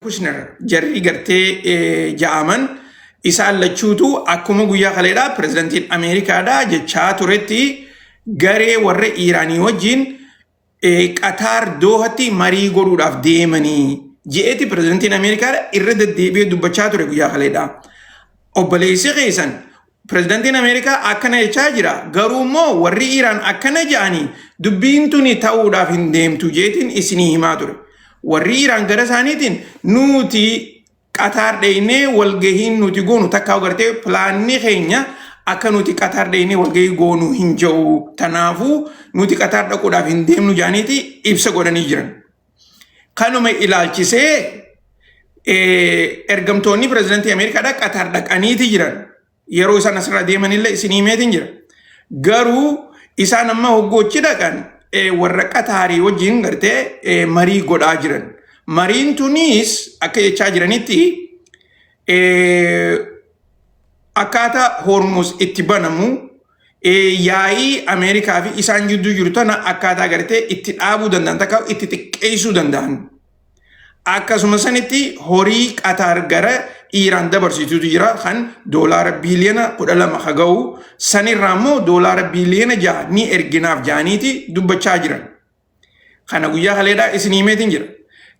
Kushner jarri gartee ja'aman isaan lachuutu akkuma guyyaa kaleedhaa pirezidantiin Ameerikaadhaa jechaa turetti garee warra Iiraanii wajjin Qataar Doohatti marii godhuudhaaf deemanii je'eeti pirezidantiin Ameerikaadha irra deddeebi'ee dubbachaa ture guyyaa kaleedhaa. Obboleessi keessan pirezidantiin Ameerikaa akkana jechaa jira, garuu immoo warri Iiraan akkana ja'anii dubbiin tuni ta'uudhaaf hin deemtu jeetiin isinii himaa ture. Warri Iiraan gara isaaniitiin nuti Qataar dheeynee walgahiin nuti goonu takkaa gartee pilaanni keenya akka nuti Qataar dheeynee walgahii goonu hin jiru. Tanaafuu nuti Qataar dhaquudhaaf hin deemnu jaaniiti ibsa godhanii jiran. Kanuma ilaalchisee ergamtoonni pirezidantii Ameerikaadhaa Qataar dhaqaniiti jiran. Yeroo isaan asirraa deemanillee isin himeetiin jira. Garuu isaan amma hoggoochi dhaqan warra Qataarii wajjin gartee marii godhaa jiran. Mariin tunis akka jechaa jiranitti akkaataa Hormuz itti banamu, yaa'ii Ameerikaa fi isaan jidduu jiru tana akkaataa gartee itti dhaabuu danda'an, takka itti xiqqeessuu danda'an. Akkasuma sanitti horii Qataar gara Iiraan dabarsitutu jira kan doolaara biiliyoona 12 ha ga'u, sanirraa immoo doolaara biiliyoona 6 ni erginaaf ja'aniiti dubbachaa jiran. Kana guyyaa kaleedhaa isin himeetiin jira.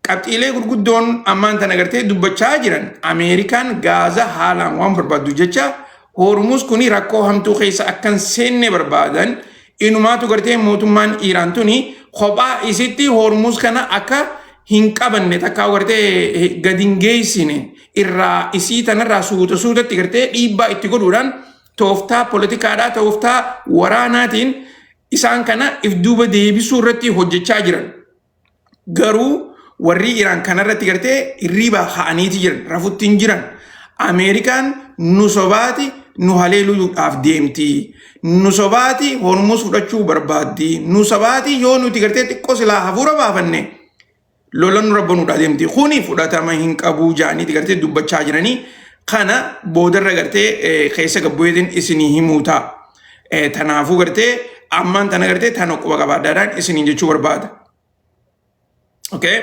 Qabxiilee gurguddoon ammaan tana gartee dubbachaa jiran, Ameerikaan gaaza haalaan waan barbaaddu jecha Hormuz kuni rakkoo hamtuu keessa akkan seenne barbaadan. Inumaatu gartee mootummaan Iiraan tuni kophaa isitti Hormuz kana akka hin qabanne, takkaa gartee gadi hin geessine irraa isii tanarraa suuta suutatti gartee dhiibbaa itti godhuudhaan tooftaa poolitikaadhaa, tooftaa waraanaatiin isaan kana if duuba deebisuu irratti hojjechaa jiran. Garuu warri Iraan kanarratti gartee hirriibaa ka'aniiti jiran, rafutti hin jiran. Ameerikaan nu sobaati nu haleeluudhaaf deemti. Nu sobaati Hormuz fudhachuu barbaaddi. Nu sobaati yoo nuti gartee xiqqoo silaa hafuura baafanne lola nu rabbanuudhaa deemti. Kuni fudhatama hin qabu jaaniiti gartee dubbachaa jiranii. Kana boodarra gartee keessa gabbu'eetiin isinii himuu ta'a. Tanaafuu gartee ammaan tana gartee tana quba qabaadhaadhaan isiniin jechuu barbaada. Okay?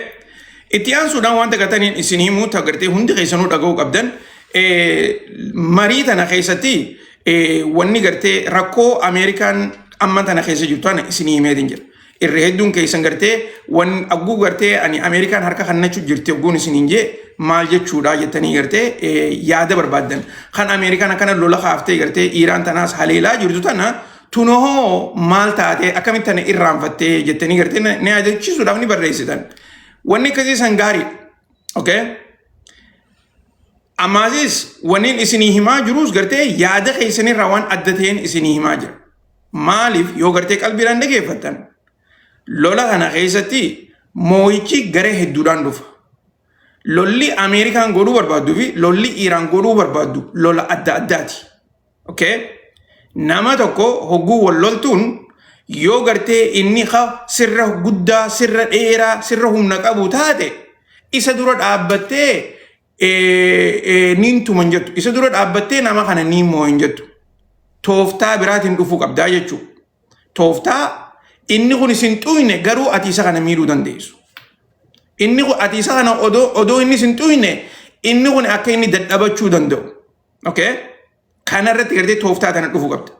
Itti aansuudhaan wanta gartaniin isin himuu ta gartee hundi keessanuu dhaga'uu qabdan, marii tana keessatti wanni gartee rakkoo Ameerikaan amma tana keessa jirtu tana isinii himeetiin jira. Irra hedduun keessan gartee wan agguu gartee ani Ameerikaan harka kannachuu jirti ogguun isiniin jee maal jechuudha jettanii gartee yaada barbaaddan. Kan Ameerikaan akkana lola kaaftee gartee Iiraan tanaas haleelaa jirtu tana tunoo maal taatee, akkamitti tana irraanfattee jettanii gartee na yaadachiisuudhaaf ni barreessitan. Wanni akkasii san gaariidha. Okay? Ammaasis wanniin isinii himaa jirus gartee yaada keessanirraa waan adda ta'een isinii himaa jira. Maaliif yoo gartee qalbiidhaan dhageeffattan, lola kana keessatti moo'ichi garee hedduudhaan dhufa. Lolli Ameerikaan godhuu barbaadduu fi lolli Iiraan godhuu barbaaddu lola adda addaati. Okay? Nama tokko hogguu wal loltuun yoo gartee inni ka sirra guddaa, sirra dheeraa, sirra humna qabu taate, isa dura dhaabbattee niin tuman jettu. Isa dura dhaabbattee nama kana niin moo hin jettu. Tooftaa biraatiin dhufuu qabdaa jechuudha. Tooftaa inni kun isin xuyne garuu ati isa kana miidhuu dandeessu. Inni kun ati isa kana odoo inni isin xuyne inni kun akka inni dadhabachuu danda'u. Okay? Kana irratti gartee tooftaa tana dhufuu qabda.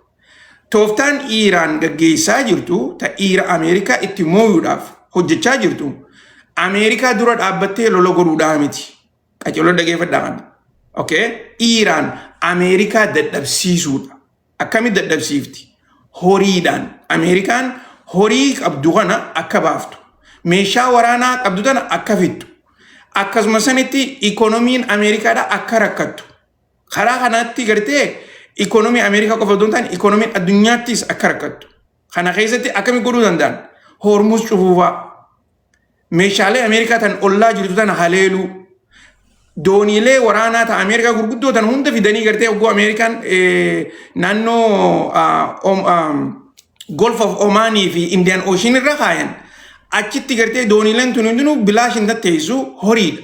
Tooftaan Iiraan gaggeessaa jirtu, ta Iira Ameerikaa itti mooyuudhaaf hojjechaa jirtu, Ameerikaa dura dhaabbattee lola godhuudhaa miti. Qaceeloo dhageeffadhaa kana. Okay? Iiraan Ameerikaa dadhabsiisuudha. Akkamitti dadhabsiifti? Horiidhaan. Ameerikaan horii qabdu kana akka baaftu. Meeshaa waraanaa qabdu tana akka fixxu. Akkasuma sanitti ikoonomiin Ameerikaadhaa akka rakkattu. Karaa kanaatti gartee ikoonomii Ameerikaa qofa osoo hin taane ikoonomiin addunyaattis akka rakkattu. Kana keessatti akkami godhuu danda'an? Hormuz cufuufaa. Meeshaalee Ameerikaa tan ollaa jirtu tana haleeluu. Dooniilee waraanaa ta Ameerikaa gurguddoo tan hunda fidanii gartee hogguu Ameerikaan naannoo Gulf of Omaanii fi Indian Ocean irra kaayan, achitti gartee dooniileen tun hundinuu bilaash hin tatteessu, horiidha.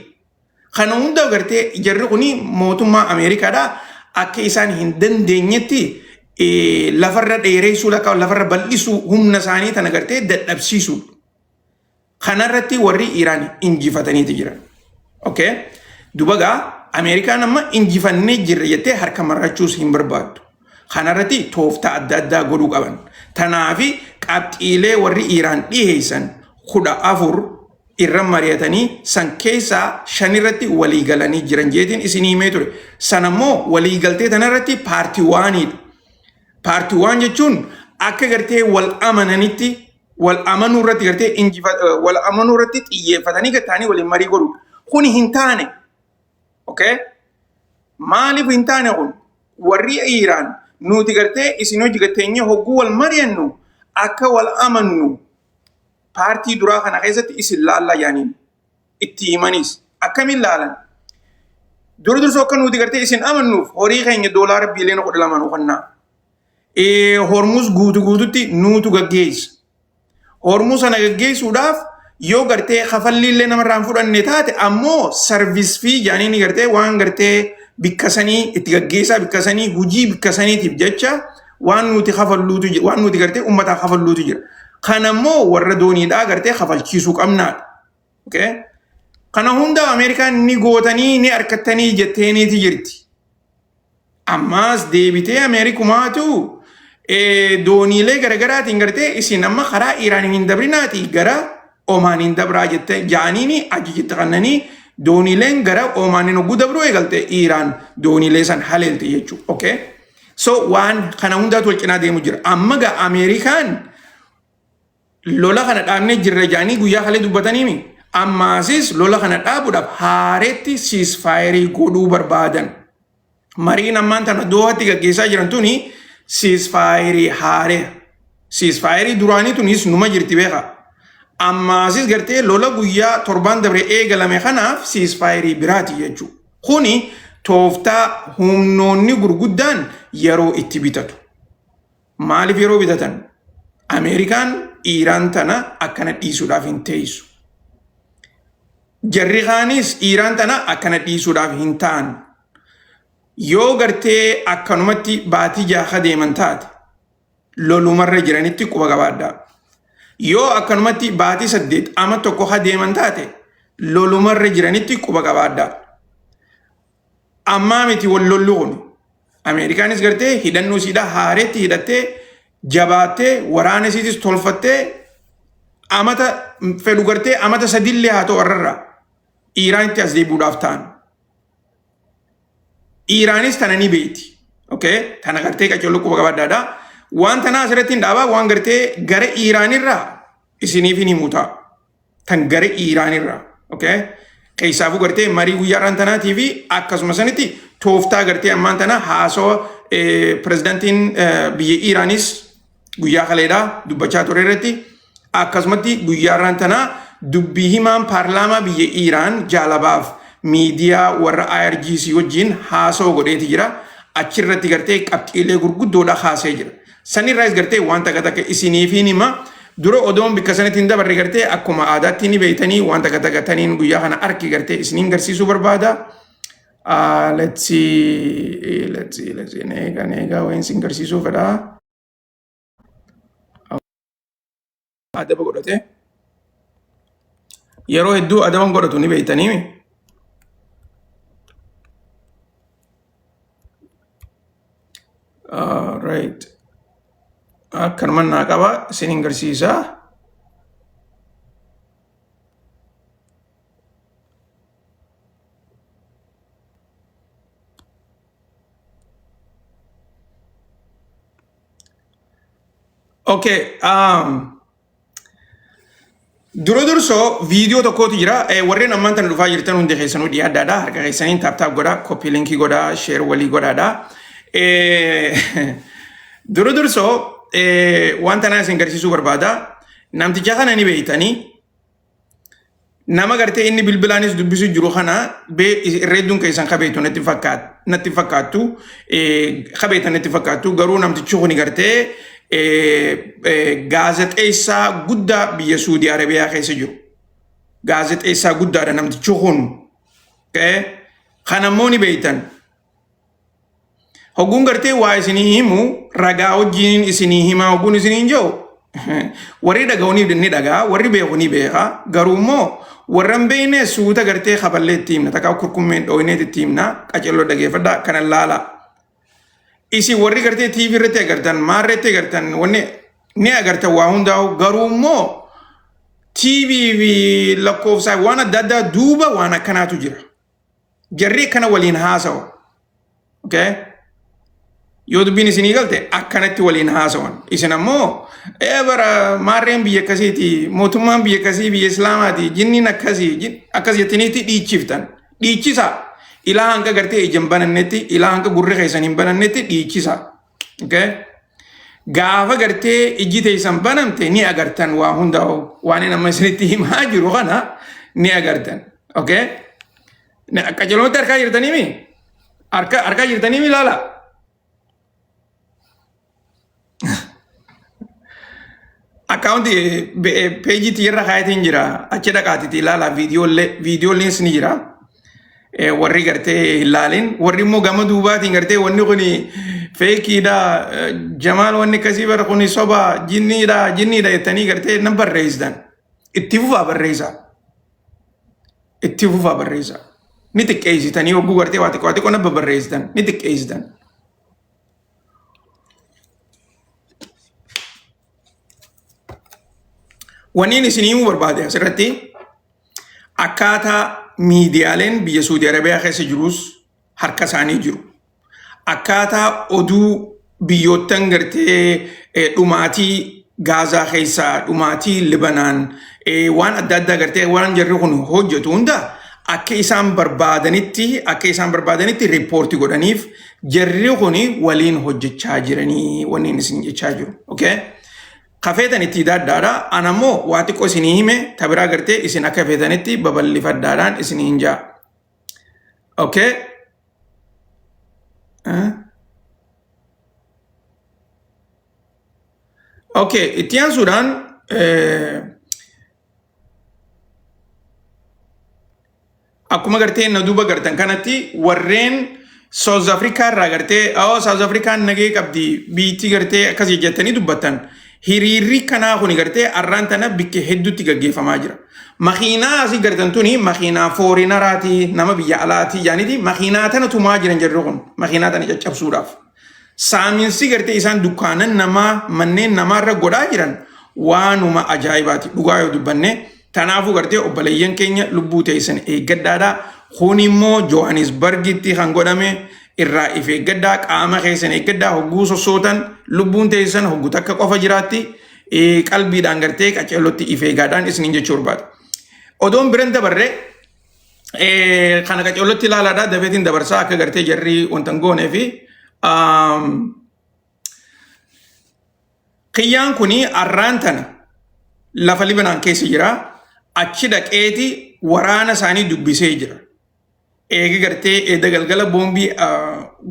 Kana hunda gartee jarri kuni mootummaa Ameerikaadha akka isaan hin dandeenyetti lafarra dheereessuu, lakka lafarra bal'isuu, humna isaanii tana gartee dadhabsiisuudha. Kanarratti warri Iraan injifataniiti jiran. Okay? Duba gaa Ameerikaan amma injifannee jirra jettee harka marrachuus hin barbaaddu. Kanarratti tooftaa adda addaa godhuu qaban. Tanaafi qabxiilee warri Iiraan dhiheessan 14 irra mari'atanii san keessaa 5 irratti walii galanii jiran jeetiin isinii himee ture. San ammoo walii galtee tanarratti paartii waaniidha. Paartii waan jechuun akka gartee wal amananitti wal amanuu irratti gartee wal amanuu irratti xiyyeeffatanii gattaanii waliin marii godhu. Kuni hin taane. Okay? Maaliif hin taane kun? Warri Iiraan nuti gartee isin hojii gatteenyee hogguu wal mari'annu akka wal amannu paartii duraa kana keessatti isin laallaa yaaniin itti himanis akkamiin laalan? Dura dursoo akka nuti gartee isin amannuuf horii keenya doolaara biiliyoona 12 nu kennaa. Hormuz guutu guututti nuutu gaggeessa. Hormuz sana gaggeessuudhaaf yoo gartee kafalli illee namarraa hin fudhanne taate ammoo sarviis fii jedhanii ni gartee waan gartee bikkasanii itti gaggeessaa bikkasanii hojii bikkasaniitiif jecha waan nuti kafalluutu jira waan nuti gartee ummataaf kafalluutu jira. Kana immoo warra dooniidhaa gartee kafalchiisuu qabnaadha. Okay? Kana hunda Ameerikaan ni gootanii ni arkattanii jetteeniiti jirti. Ammaas deebitee Ameerikumaatu dooniilee garagaraatiin gartee isin amma karaa Iiraaniin hin dabrinaati gara Omaaniin hin dabraa jette jaaniini ajajitti kannanii dooniileen gara Omaaniin hogguu dabruu eegalte Iiraan dooniilee san haleelte jechuudha. Okay? So waan kana hundaatu wal cinaa deemu jira. Amma gaa Ameerikaan lola kana dhaabnee jirra jedhanii guyyaa kalee dubbataniimi. Ammaasis lola kana dhaabuudhaaf haaretti siisfaayerii godhuu barbaadan. Mariin ammaan tana Doohatti gaggeessaa jiran tuni siisfaayerii haaree. Siisfaayerii duraanii tunis numa jirti beekaa. Ammaasis gartee lola guyyaa torbaan dabre eegalame kanaaf siisfaayerii biraati jechuudha. Kuni tooftaa humnoonni gurguddaan yeroo itti bitatu. Maaliif yeroo bitatan? Ameerikaan Iiraan tana akkana dhiisuudhaaf hin teessu. Jarri kaanis Iiraan tana akkana dhiisuudhaaf hin ta'an. Yoo gartee akkanumatti baatii jaha deeman taate lolumarra jiranitti quba qabaadhaa. Yoo akkanumatti baatii 8 ama tokko deeman taate lolumarra jiranitti quba qabaadhaa. Ammaa miti wal lolli kun. Ameerikaanis gartee hidhannoo isiidhaa haareetti hidhattee jabaattee waraana isiitis tolfattee amata fedhu gartee amata sadillee haa ta'u har'arraa Iiraanitti as deebi'uudhaaf ta'an. Iiraanis tana ni beekti. Okay? Tana gartee qacollo quba qabaddaadha. Waan tanaa asirratti hin dhaabaa waan gartee gara Iiraanirraa isiniif hin himu ta'a. Tan gara Iiraanirraa. Okay? Keessaafuu gartee marii guyyaa irraan tanaatii fi akkasuma sanitti tooftaa gartee ammaan tana haasawa pirezidaantiin biyya Iiraanis guyyaa kaleedhaa dubbachaa ture irratti akkasumatti guyyaa irraan tanaa dubbii himaan paarlaamaa biyya Iiraan jaalabaaf miidiyaa warra IRGC wajjin haasawa godheeti jira. Achirratti gartee qabxiilee gurguddoodha kaasee jira. Sanirraas gartee waan takka takka isiniifiin hima. Dura odoon bikka sanitti hin dabarre gartee akkuma aadaatti ni beektanii waan takka takka taniin guyyaa kana arki gartee isiniin garsiisuu barbaada. Let's see, let's see, let's see. Neega, neega, wayin isin garsiisuu fedha. Adaba godhate. Yeroo hedduu adaban godhatu ni beektanii. Right. Akkanuma naa qaba isin hin garsiisa. Okay. Dura dursoo viidiyoo tokkotu jira. Warreen ammaan tana dhufaa jirtan hundi keessanuu dhiyaadhaadha. Harka keessaniin tap tap godhaa, copy linkii godhaa, share walii godhaadha. Dura dursoo waan tanaa isin garsiisuu barbaada. Namticha kana ni beektanii. Nama gartee inni bilbilaanis dubbisu jiru kana irreedduun keessan kabeetu natti natti fakkaattu kabeetan natti fakkaattu garuu namtichi kuni gartee gaazexeessaa guddaa biyya Suudii Arabiyaa keessa jiru. Gaazexeessaa guddaadha namtichi kun. Kana immoo ni beektan. Hogguun gartee waa isinii himu ragaa wajjiniin isinii himaa hogguun isiniin jiru warri dhaga'u ni dhagaa warri beeku ni beeka garuu immoo Warra hin beekne suuta gartee kaballee itti himna. Takkaa kurkummeen dhooyneet itti himna. Qaceelloo dhageeffadhaa kana laalaa. Isin warri gartee TV irratti agartan maarreetti agartan wanni ni agartan waa hundaa'u garuu immoo TV fi lakkoofsaa waan adda addaa duuba waan akkanaatu jira. Jarri akkana waliin haasawa. Okay? Yoo dubbiin isinii galte akkanatti waliin haasawan. Isin ammoo ee bara maarreen biyya akkasiiti, mootummaan biyya akkasii biyya islaamaati, jinniin akkasii, akkas jettaniitti dhiichiftan. Dhiichisa. Ilaa hanga gartee ija hin banannetti, ilaa hanga gurri keessan hin banannetti dhiichisa. Okay? Gaafa gartee ijji teessan banamte ni agartan waa hundaa'u. Waan inni amma isinitti himaa jiru kana ni agartan. Okay? Qajeelumatti harkaa jirtaniimi? Harka harkaa jirtaniimi ilaala? Akkaawunti peejii tiyyarra kaayatiin jira. Achi dhaqaatiti ilaala viidiyoollee viidiyoollees ni jira. Warri gartee hin laalin warri immoo gama duubaatiin gartee wanni kun feekiidha jamaal wanni akkasii bara kun soba jinniidha jinniidha jettanii gartee nan barreessitan. Itti fufaa barreessaa. Itti fufaa barreessaa. Ni xiqqeessitanii hogguu gartee waa xiqqoo xiqqoo na babbarreessitan ni xiqqeessitan. Wanni isin himuu barbaade asirratti akkaataa miidiyaaleen biyya Suudi Arabiyaa keessa jirus harka isaanii jiru. Akkaataa oduu biyyoottan gartee dhumaatii Gaazaa keessaa dhumaatii Libanaan waan adda addaa gartee waan jarri kun hojjetu hunda akka isaan barbaadanitti riippoortii godhaniif jarri kun waliin hojjechaa jiranii wanni isin jechaa jiru. Okay? Ka feetan itti hidhaadhaadha. Ana immoo waa xiqqoo isinii hime ta biraa gartee isin akka feetanitti babal'ifadhaadhaan isinii hin jaa. Okay? Okay, itti aansuudhaan akkuma gartee na duuba gartan kanatti warreen South Africa irraa gartee oh South Afrikaan nagee qabdi biitti gartee akkas jettanii dubbattan hiriirri kanaa kuni gartee arraan tana bikke hedduutti gaggeeffamaa jira. Makiinaa asii gartan tuni makiinaa foreigneraati nama biyya alaati jaaniti makiinaa tana tumaa jiran jarri kun makiinaa tana caccabsuudhaaf. Saaminsi gartee isaan dukkaanan namaa manneen namaarra godhaa jiran waanuma ajaa'ibaati dhugaa yoo dubbanne. Kanaafuu gartee obboleeyyan keenya lubbuu teessan eeggadhaadha. Kun immoo Johannesburgitti kan godhame irraa if eeggadhaa qaama keessan eeggadhaa hogguu sossootan lubbuun teessan hoggu takka qofa jiraatti qalbiidhaan gartee qaceellotti if eegaadhaan isiniin jechuu barbaada. Odoon biran dabarre kana qaceellotti ilaalaadha dafeetiin dabarsaa akka gartee jarri wanta hin goonee fi kiyyaan kuni arraan tana lafa Libanaan keessa jira. Achi dhaqeeti waraana isaanii dubbisee jira. Eegi gartee eeda galgala boombii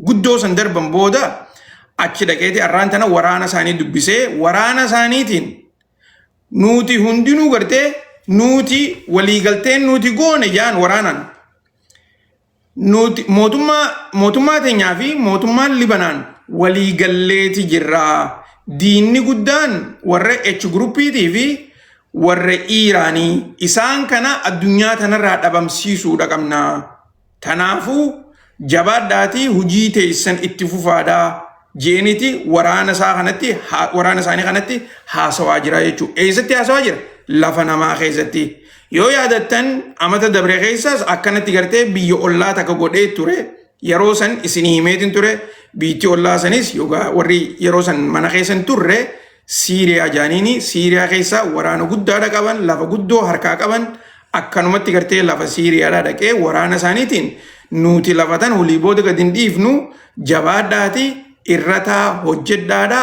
guddoo san darban booda achi dhaqeeti arraan tana waraana isaanii dubbisee waraana isaaniitiin nuti hundinuu gartee nuti waliigalteen nuti goone jaan waraanaan. Nuti mootummaa teenyaa fi mootummaan Libanaan waliigalleeti jirra. Diinni guddaan warra H groupiitii fi warra Iiraanii isaan kana addunyaa tanarraa dhabamsiisuudha qabna. Kanaafuu jabaadhaatii hojii teessan itti fufaadhaa jeeniti waraana isaa kanatti waraana isaanii kanatti haasawaa jira jechuudha. Eessatti haasawaa jira? Lafa namaa keessatti. Yoo yaadattan amata dabre keessaas akkanatti gartee biyya ollaa takka godhee ture. Yeroo san isinii himeetiin ture. Biitti ollaa sanis yookaan warri yeroo san mana keessan turre Siiriyaa jaaniini Siiriyaa keessa waraana guddaadha qaban lafa guddoo harkaa qaban akkanumatti gartee lafa Siiriyaadhaa dhaqee waraana isaaniitiin nuti lafa tan olii booda gadi hin dhiifnu jabaadhaati irrataa hojjedhaadha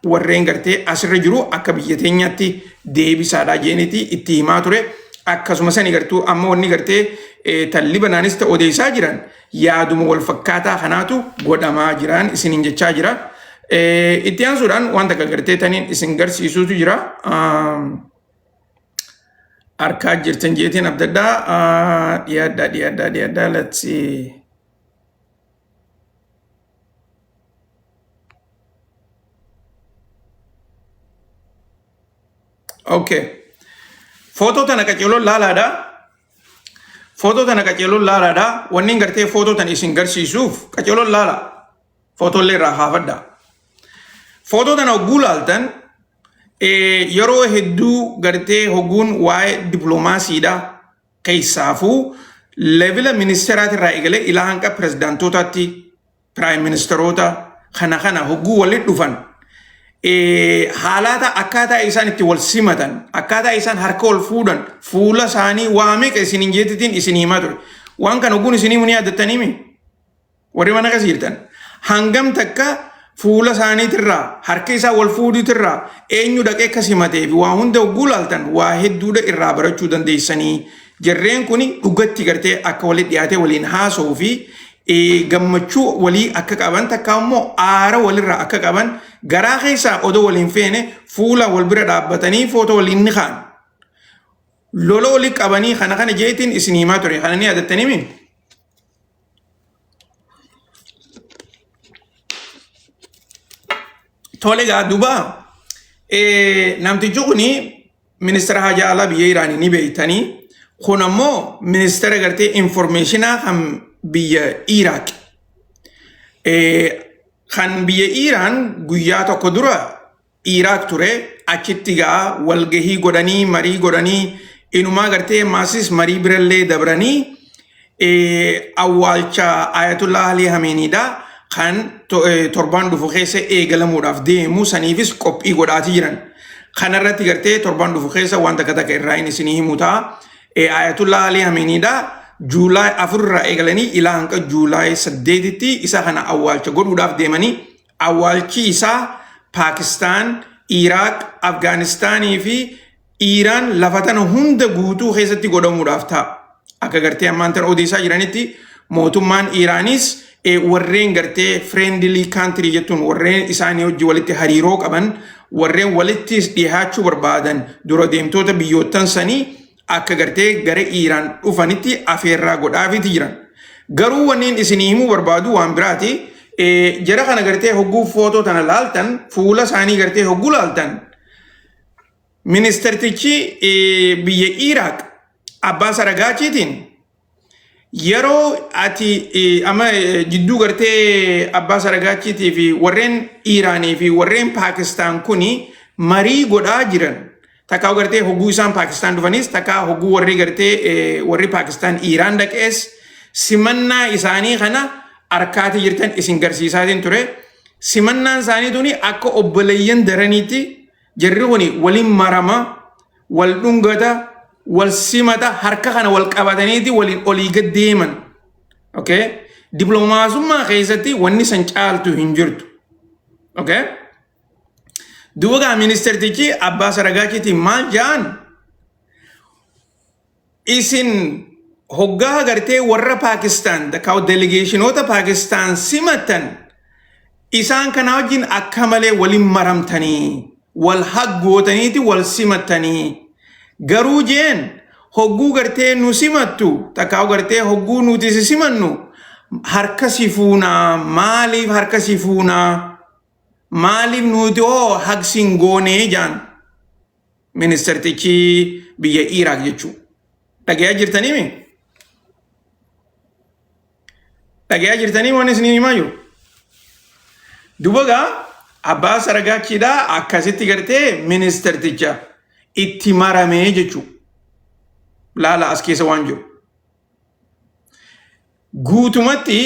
warreen gartee asirra jiru akka biyya teenyaatti deebisaadha jeeniti itti himaa ture. Akkasuma sani gartuu amma wanni gartee tan Libanaanis ta'e odeessaa jiran yaaduma wal fakkaataa kanaatu godhamaa jiraan isiniin jechaa jira. Itti aansuudhaan waan takka gartee taniin isin garsiisuutu jira. Harkaa jirtan jeetiin abdaddaa dhiyaadhaa dhiyaadhaa dhiyaadhaa let's see. Okay. Footoo tana qaceeloon laalaadha. Footoo tana qaceeloon laalaadha. Wanni gartee footoo tana isin garsiisuuf qaceeloon laala. Footoolee irraa kaafadha. Footoo tana hogguu laaltan yeroo hedduu gartee hogguun waa'ee dippiloomaasiidha. Keessaafuu level ministeeraatirraa eegalee ilaa hanga pirezidaantootaatti, prime ministeroota kana hogguu walitti dhufan, haalata akkaataa isaan itti wal simatan, akkaataa isaan harka wal fuudhan, fuula isaanii waa meeqa isin hin jeetitiin isin himaa ture. Waan kana hogguun isinii ni yaadattaniimi? Warri mana keessa jirtan hangam takka fuula isaaniitirraa, harka isaa wal fuudhuutirraa, eenyu dhaqee akka simatee fi waa hunda hogguu laaltan waa hedduudha irraa barachuu dandeessanii. Jarreen kun dhugatti gartee akka walitti dhiyaatee waliin haasa'uu fi gammachuu walii akka qaban, takka immoo aara walirraa akka qaban, garaa keessaa odoo waliin feene fuula wal bira dhaabbatanii footoo waliin ni ka'an. Lola walii qabanii kana kana jeetiin isin himaa ture. Kana ni yaadattanii? Tole gaa, duuba namtichi kuni ministeera haajaa alaa biyya Iraanii ni beektanii. Kun ammoo ministeera gartee informationaa kan biyya Iraaq. Kan biyya Iraan guyyaa tokko dura Iraaq ture. Achitti gaa walgahii godhanii, marii godhanii, inumaa gartee maasis marii birallee dabranii, awwaalcha Ayatollah Ali Hameeniidha kan torbaan dhufu keessa eegalamuudhaaf deemu saniifis qophii godhaatii jiran. Kanarratti gartee torbaan dhufu keessa waan takka takka irraa inni isinii himu ta'a. Ayatollah Ali Hameeniidha July 4 irraa eegalanii ilaa hanga July 8tti isa kana awwaalcha godhuudhaaf deemanii, awwaalchi isaa Paakistaan, Iraaq, Afgaanistaanii fi Iiraan lafa tana hunda guutuu keessatti godhamuudhaaf ta'a. Akka gartee ammaan tana odeessaa jiranitti, mootummaan Iiraanis warreen gartee friendly country jettuun, warreen isaanii hojii walitti hariiroo qaban, warreen walitti dhiyaachuu barbaadan, dura deemtoota biyyoottan sanii akka gartee gara Iiraan dhufanitti afeerraa godhaafiiti jiran. Garuu wanniin isinii himuu barbaadu waan biraati. Jara kana gartee hogguu footoo tana laaltan, fuula isaanii gartee hogguu laaltan, ministeertichi biyya Iraaq Abbaas Aragaachiitiin yeroo ati amma jidduu gartee Abbaas Aragaachiitii fi warreen Iiraanii fi warreen Paakistaan kuni marii godhaa jiran, takkaa gartee hogguu isaan Paakistaan dhufanis, takkaa hogguu warri gartee warri Paakistaan Iiraan dhaqees, simannaa isaanii kana harkaati jirtan isin garsiisaatiin ture. Simannaan isaanii tuni akka obboleeyyan daraniitti jarri kuni waliin marama, wal dhungata, wal simata, harka kana wal qabataniiti waliin olii gad deeman. Okay? Diploomaasummaa keessatti wanni san caaltu hin jirtu. Okay? Duuba gaa ministeertichi Abbaas Aragaachiitiin maal ja'an? Isin hoggaa gartee warra Paakistaan takkaa delegationoota Paakistaan simattan, isaan kana wajjin akka malee waliin maramtanii, wal haggootaniiti wal simattanii, garuu jeen hogguu gartee nu simattu, takkaa gartee hogguu nuti si simannu harka si fuunaa, maaliif harka si fuunaa, maaliif nuti hoo haqsiin goonee jaan ministeertichi biyya Iraaq jechuudha. Dhagayaa jirtaniimi? Dhagayaa jirtanii waan isin himaa jiru? Duuba gaa Abbaas Aragaachiidhaa akkasitti gartee ministeerticha itti maramee jechuudha. Laala, as keessa waan jiru. Guutumatti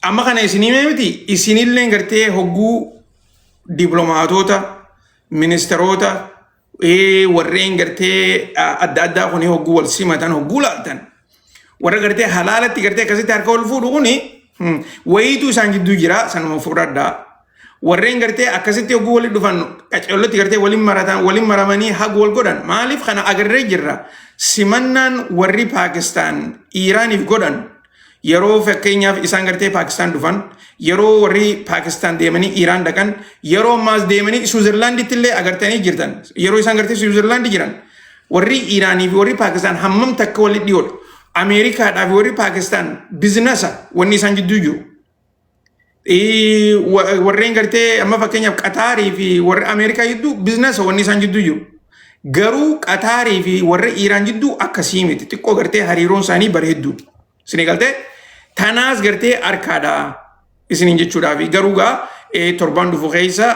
amma kana isin himee miti, isinillee gartee hogguu dippiloomaatota, ministeerota, warreen gartee adda addaa kun hogguu wal simatan hogguu laaltan, warra gartee halaalatti gartee akkasitti harka wal fuudhu kuni wayiitu isaan gidduu jira, sanuma fudhadhaa. Warreen gartee akkasitti hogguu walitti dhufan qaceellotti gartee waliin maratan, waliin maramanii hagu wal godhan, maaliif kana agarree jirra. Simannaan warri Paakistaan Iiraaniif godhan, yeroo fakkeenyaaf isaan gartee Paakistaan dhufan, yeroo warri Paakistaan deemanii Iiraan dhaqan, yeroo ammaas deemanii Suuzerlaanditti illee agartanii jirtan, yeroo isaan gartee Suuzerlaandi jiran, warri Iiraanii fi warri Paakistaan hammam takka walitti dhiyoodha. Ameerikaadhaa fi warri Paakistaan businessa wanni isaan jidduu jiru. Warreen gartee amma fakkeenyaaf Qataarii fi warri Ameerikaa jidduu businessa wanni isaan jidduu jiru. Garuu Qataarii fi warra Iiraan jidduu akkasii miti. Xiqqoo gartee hariiroon isaanii bareedduudha. Isinii galtee tanaas gartee harkaadha isiniin jechuudhaafi. Garuu gaa torbaan dhufu keessa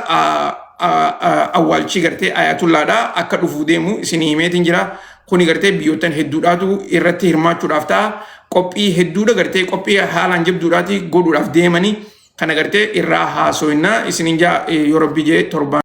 awwaalchi gartee Ayatullaadha akka dhufuu deemu isinii himeetiin jira. Kuni gartee biyyoottan hedduudhaatu irratti hirmaachuudhaaf ta'a. Qophii hedduudha gartee qophii haalaan jabduudhaati godhuudhaaf deemanii kana gartee irraa haasoinna isiniin jaa, yoo Rabbi jee torbaan.